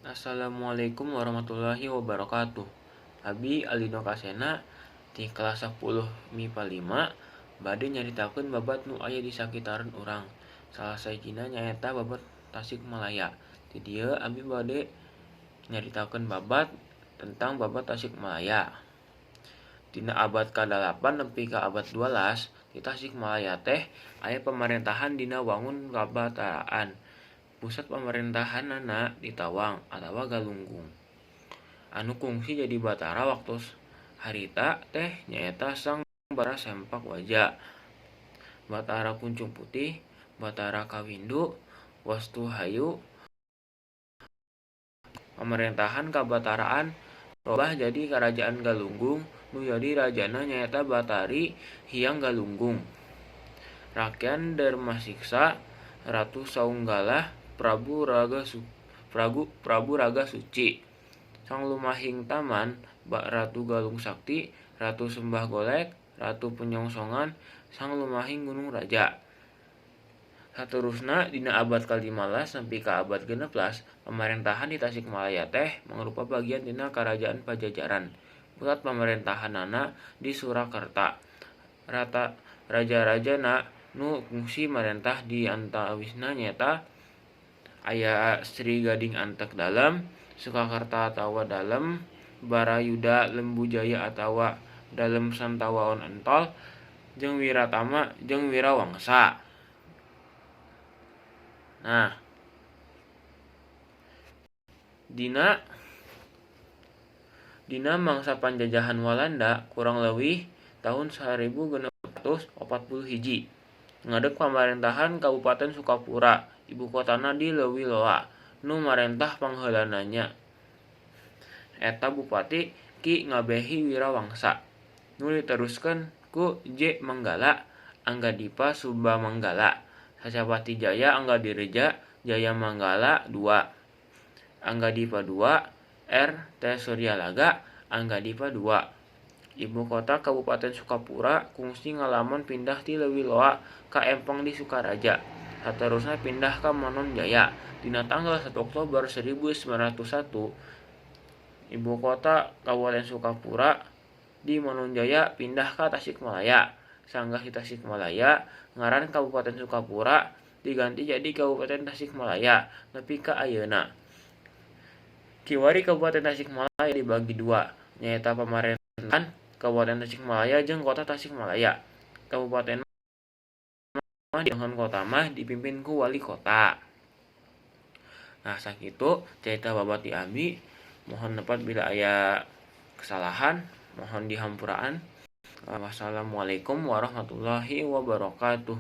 Assalamualaikum warahmatullahi wabarakatuh. Abi Aldino Kasena ti kelas 10 MIPA 5 bade nyaritakeun babad nu aya di sakitaran urang. Salah sahijina nyaeta babad Tasikmalaya. Di dieu abi bade nyaritakeun babad tentang babad Tasikmalaya. Dina abad ka-8 nepi ka abad 12 di Tasikmalaya teh aya pamarentahan dina wangun kabataraan. Pusat pamarentahanana di Tawang atawa Galunggung. Anu kungsi jadi batara waktos harita teh nyaeta Sang Batara Sempak Waja, Batara Kuncung Putih, Batara Kawindu, Wastu Hayu. Pamarentahan kabataraan robah jadi Karajaan Galunggung nu jadi rajana nyaeta Batari Hyang Galunggung. Rakyan Darmasiksa, Ratu Saunggalah, Prabu Raga Suci. Sanglumahing Taman, Ratu Galung Sakti, Ratu Sembah Golek, Ratu Penyongsongan, Sanglumahing Gunung Raja. Saterusna dina abad ka-15 nepi ka abad 16 pamarentahan di Tasikmalaya teh mangrupa bagian tina Karajaan Pajajaran. Pusat pamarentahanana di Surakarta. Raja-rajana nu kungsi marentah di antawisna nyaeta aya Sri Gading Antek Dalem, Sukakarta atawa Dalem Barayuda Lembu Jaya atawa Dalem Santawaon Entol, jeung Wiratama jeung Wirawangsa. Nah, dina dina mangsa panjajahan Walanda kurang leuwih tahun 1641 ngadeg pamarentahan Kabupaten Sukapura, ibukotana di Leuwi Loa. Nu marentah pangheulana nya eta Bupati Ki Ngabehi Wirawangsa nu diteruskeun ku J Manggala Anggadipa Subamanggala, Sacapati Jaya Anggadireja Jayamanggala II, Anggadipa II, R T Suryalaga Anggadipa II. Ibu kota Kabupaten Sukapura kungsi ngalaman pindah ti Leuwi Loa ka Empang di Sukaraja. Saterusna pindah ka Manonjaya. Dina tanggal 1 Oktober 1901 ibu kota Kabupaten Sukapura di Manonjaya pindah ka Tasikmalaya. Sanggeus di Tasikmalaya, ngaran Kabupaten Sukapura diganti jadi Kabupaten Tasikmalaya nepi ka ayeuna. Kiwari Kabupaten Tasikmalaya dibagi dua, nyaeta pamarentahan Kabupaten Tasikmalaya jeung Kota Tasikmalaya. Kabupaten mah sedangkan kota mah dipimpin ku walikota. Nah, sakitu carita babad ti abi. Mohon lepat bila aya kesalahan, mohon dihampuraan. Wassalamualaikum warahmatullahi wabarakatuh.